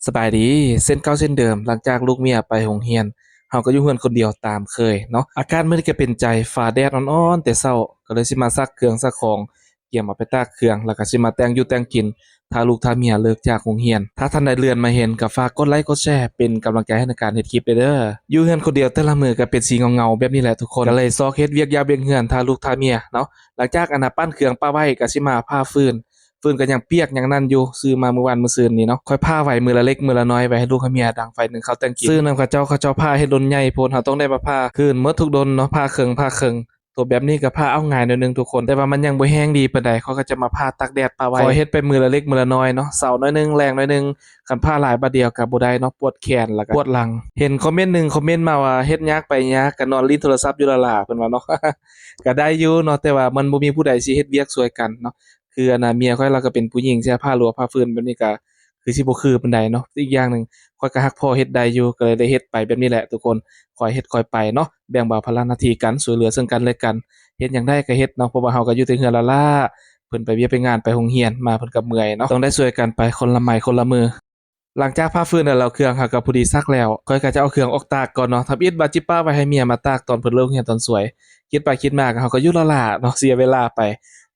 ສະບາຍດີ ເຊັ່ນເກົ່າເຊັ່ນເດີມ ຫຼັງຈາກລູກເມຍໄປໂຮງຮຽນ ເຮົາກໍຢູ່ເຮືອນຄົນດຽວຕາມເຄີຍເນາະ. ອາກາດມື້ນີ້ກໍເປັນໃຈ ຟ້າແດດອ່ອນໆແຕ່ເຊົ້າ ກໍເລີຍຊິມາຊັກເຄື່ອງຊັກຂອງ ກຽມເອົາໄປຕາກເຄື່ອງ ແລ້ວກໍຊິມາແຕ່ງຢູ່ແຕ່ງກິນ ຖ້າລູກຖ້າເມຍເລີກຈາກໂຮງຮຽນ. ຖ້າທ່ານໃດເລື່ອນມາເຫັນ ກໍຝາກກົດໄລກົດແຊ ເປັນກຳລັງໃຈໃຫ້ໃນການເຮັດຄລິບແດ່ເດີ. ຢູ່ເຮືອນຄົນດຽວແຕ່ລະມື້ກໍເປັນສີເງົາໆແບບນີ້ແຫຼະທຸກຄົນ ກໍເລີຍຊອກເຮັດວຽກຢາກວຽກເຮືອນ ຖ້າລູກຖ້າເມຍເນາະ. ຫຼັງຈາກອັນນ່າ ປັ່ນເຄື່ອງປະໄວ້ ກໍຊິມາຜ່າຟືນ ຟືນກໍຍັງປຽກຍັງນັ້ນຢູ່ ຊື້ມາມື້ວານມື້ຊືນນີ້ເນາະ. ຄ່ອຍຜ່າໄວ້ມື້ລະເລັກມື້ລະນ້ອຍ ໄວ້ໃຫ້ລູກໃຫ້ເມຍດັງໄຟໜຶ້ງເຂົ້າແຕ່ງກິນ. ຊື້ນຳເຂົາເຈົ້າ ເຂົາເຈົ້າຜ່າເຮັດດົນໃຫຍ່ໂພດ ເຮົາຕ້ອງໄດ້ມາຜ່າຄືນໝົດທຸກດົນເນາະ ຜ່າເຄິ່ງ ຜ່າເຄິ່ງ. ໂຕແບບນີ້ກໍຜ່າເອົາງ່າຍໜ້ອຍໜຶ່ງທຸກຄົນ ແຕ່ວ່າມັນຍັງບໍ່ແຮງດີປານໃດ ຂ້ອຍກໍຈະມາຜ່າຕາກແດດປະໄວ້. ຂ້ອຍເຮັດໄປມື້ລະເລັກມື້ລະນ້ອຍເນາະ ເຊົ້າໜ້ອຍໜຶ່ງ ແລງໜ້ອຍໜຶ່ງ ຄັນຜ່າຫຼາຍບາດດຽວກໍບໍ່ໄດ້ເນາະ ປວດແຂນ ແລ້ວກໍປວດຫຼັງ. ເຫັນຄອມເມັນໜຶ່ງຄອມເມັນມາວ່າ ເຮັດຍາກໄປຍາກ ກໍນອນຫຼິ້ນໂທລະສັບຢູ່ຫຼ້າໆ ເພິ່ນວ່າເນາະ. ກໍໄດ້ຢູ່ເນາະ ແຕ່ວ່າມັນບໍ່ມີຜູ້ໃດຊິເຮັດວຽກຊ່ວຍກັນເນາະ. ຄືອັນນ່າ ເມຍຂ້ອຍລາວກໍເປັນຜູ້ຍິງ ຊິໃຫ້ຜ່າລົວຜ່າຟືນແບບນີ້ກໍຄືຊິບໍ່ຄືປານໃດເນາະ. ອີກຢ່າງໜຶ່ງ ຂ້ອຍກໍຮັກພໍເຮັດໄດ້ຢູ່ ກໍເລີຍໄດ້ເຮັດໄປແບບນີ້ແຫຼະທຸກຄົນ ຄ່ອຍເຮັດຄ່ອຍໄປເນາະ ແບ່ງເບົາພາລະໜ້າທີ່ກັນ ຊ່ວຍເຫຼືອເຊິ່ງກັນແລະກັນ. ເຮັດຫຍັງໄດ້ກໍເຮັດເນາະ ເພາະວ່າເຮົາກໍຢູ່ແຕ່ເຮືອນລ້າໆ ເພິ່ນໄປວຽກໄປງານໄປໂຮງຮຽນ ມາເພິ່ນກໍເມື່ອຍເນາະ ຕ້ອງໄດ້ຊ່ວຍກັນໄປຄົນລະໄມ້ຄົນລະມື. ຫຼັງຈາກຜ່າຟືນແລ້ວ ເຄື່ອງເຮົາກໍພໍດີຊັກແລ້ວ ຂ້ອຍກໍຈະເອົາເຄື່ອງອອກຕາກກ່ອນເນາະ. ທຳອິດວ່າຊິປະໄວ້ໃຫ້ເມຍມາຕາກຕອນເພິ່ນເລີກໂຮງຮຽນຕອນສວຍ. ຄິດໄປຄິດມາ ເຮົາກໍຢູ່ລ້າໆເນາະ ເສຍເວລາໄປ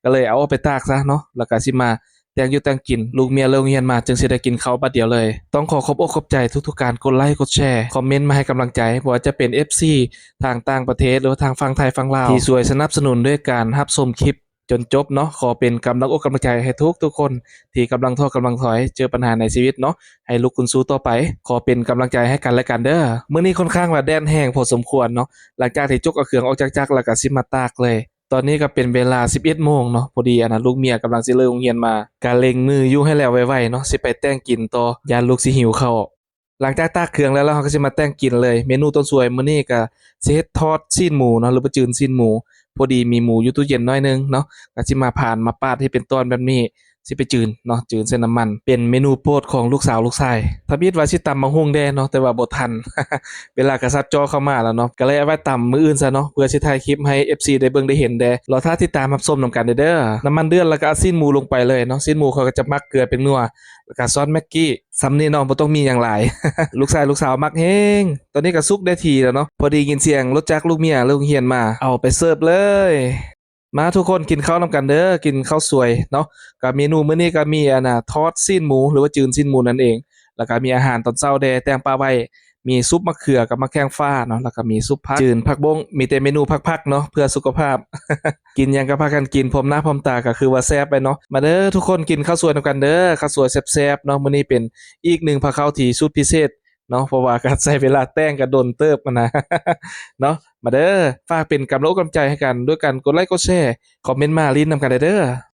ກໍເລີຍເອົາອອກໄປຕາກຊະເນາະ ແລ້ວກໍຊິມາແຕ່ງຢູ່ແຕ່ງກິນ ລູກເມຍເລີກໂຮງຮຽນມາ ຈຶ່ງຊິໄດ້ກິນເຂົ້າບາດດຽວເລີຍ. ຕ້ອງຂໍຂອບອົກຂອບໃຈທຸກໆການກົດໄລກົດແຊ ຄອມເມັນມາໃຫ້ກຳລັງໃຈ ບໍ່ວ່າຈະເປັນເອັຟຊີທາງຕ່າງປະເທດ ຫຼືວ່າທາງຝັ່ງໄທຝັ່ງລາວ ທີ່ຊ່ວຍສະໜັບສະໜູນດ້ວຍການຮັບຊົມຄລິບ ຈົນຈົບເນາະ. ຂໍເປັນກຳລັງອົກກຳລັງໃຈໃຫ້ທຸກໆຄົນທີ່ກຳລັງທໍ້ກຳລັງຖອຍ ເຈີປັນຫາໃນຊີວິດເນາະ ໃຫ້ລຸກຂຶ້ນສູ້ຕໍ່ໄປ. ຂໍເປັນກຳລັງໃຈໃຫ້ກັນແລະກັນເດີ. ມື້ນີ້ຄ່ອນຂ້າງວ່າແດດແຮງພໍສົມຄວນເນາະ ຫຼັງຈາກທີ່ຈົກເອົາເຄື່ອງອອກຈາກຈັກ ແລ້ວກໍຊິມາຕາກເລີຍ. ຕອນນີ້ກໍເປັນເວລາສິບເອັດໂມງເນາະ ພໍດີອັນນ່າ ລູກເມຍກຳລັງຊິເລີກໂຮງຮຽນມາ ກໍເລັ່ງມືຢູ່ໃຫ້ແລ້ວໄວໆເນາະ ຊິໄປແຕ່ງກິນຕໍ່ ຢ້ານລູກຊິຫິວເຂົ້າ. ຫຼັງຈາກຕາກເຄື່ອງແລ້ວ ແລ້ວເຮົາກໍຊິມາແຕ່ງກິນເລີຍ. ເມນູຕອນສວຍມື້ນີ້ກໍຊິເຮັດທອດຊີ້ນໝູເນາະ ຫຼືວ່າຈືນຊີ້ນໝູ ພໍດີມີໝູຢູ່ຕູ້ເຢັນໜ້ອຍໜຶ່ງເນາະ ກໍຊິມາຜ່າມາປາດເຮັດເປັນຕອນແບບນີ້ ຊິໄປຈືນເນາະ ຈືນໃສ່ນ້ຳມັນ ເປັນເມນູໂປດຂອງລູກສາວລູກຊາຍ. ທຳອິດວ່າຊິຕຳໝາກຫຸ່ງແດ່ເນາະ ແຕ່ວ່າບໍ່ທັນ ເວລາກໍສັບຈໍ່ເຂົ້າມາແລ້ວເນາະ ກໍເລີຍເອົາໄວ້ຕຳມື້ອື່ນຊະເນາະ ເພື່ອຊິຖ່າຍຄລິບໃຫ້ເອັຟຊີໄດ້ເບິ່ງໄດ້ເຫັນແດ່. ລໍຖ້າຕິດຕາມຮັບຊົມນຳກັນເດີ. ນ້ຳມັນເດືອດ ແລ້ວກໍເອົາຊີ້ນໝູລົງໄປເລີຍເນາະ. ຊີ້ນໝູຂ້ອຍກໍຈະໝັກເກືອເປັນນົວ ແລ້ວກໍຊອດແມັກກີ້ ຊ່ຳນີ້ເນາະ ບໍ່ຕ້ອງມີຫຍັງຫຼາຍ ລູກຊາຍລູກສາວມັກແຮງ. ຕອນນີ້ກໍສຸກໄດ້ທີ່ແລ້ວເນາະ ພໍໄດ້ຍິນສຽງລົດຈັກລູກເມຍເລີກໂຮງຮຽນມາ ເອົາໄປເສີບເລີຍ. ມາທຸກຄົນ ກິນເຂົ້ານຳກັນເດີ ກິນເຂົ້າສວຍເນາະ. ກໍເມນູມື້ນີ້ກໍມີອັນນ່າ ທອດຊີ້ນໝູ ຫຼືວ່າຈືນຊີ້ນໝູນັ້ນເອງ ແລ້ວກໍມີອາຫານຕອນເຊົ້າແດ່ ແຕ່ງປະໄວ້ ມີຊຸບໝາກເຂືອກັບໝາກແຂ້ງຟ້າເນາະ ແລ້ວກໍມີຊຸບຜັກ ຈືນຜັກບົ້ງ ມີແຕ່ເມນູຜັກໆເນາະ ເພື່ອສຸຂະພາບ ກິນຫຍັງກໍພາກັນກິນ ພ້ອມໜ້າພ້ອມຕາ ກໍຄືວ່າແຊບໄປເນາະ. ມາເດີທຸກຄົນ ກິນເຂົ້າສວຍນຳກັນເດີ ເຂົ້າສວຍແຊບໆເນາະ. ມື້ນີ້ເປັນອີກໜຶ່ງພາເຂົ້າທີ່ສຸດພິເສດເນາະ ເພາະວ່າກໍໃຊ້ເວລາແຕ່ງກໍດົນເຕີບຫັ້ນນະເນາະ. ມາເດີ ຝາກເປັນກຳລັງອົກກຳລັງໃຈໃຫ້ກັນ ດ້ວຍການກົດໄລກົດແຊ ຄອມເມັນມາຫຼິ້ນນຳກັນໄດ້ເດີ.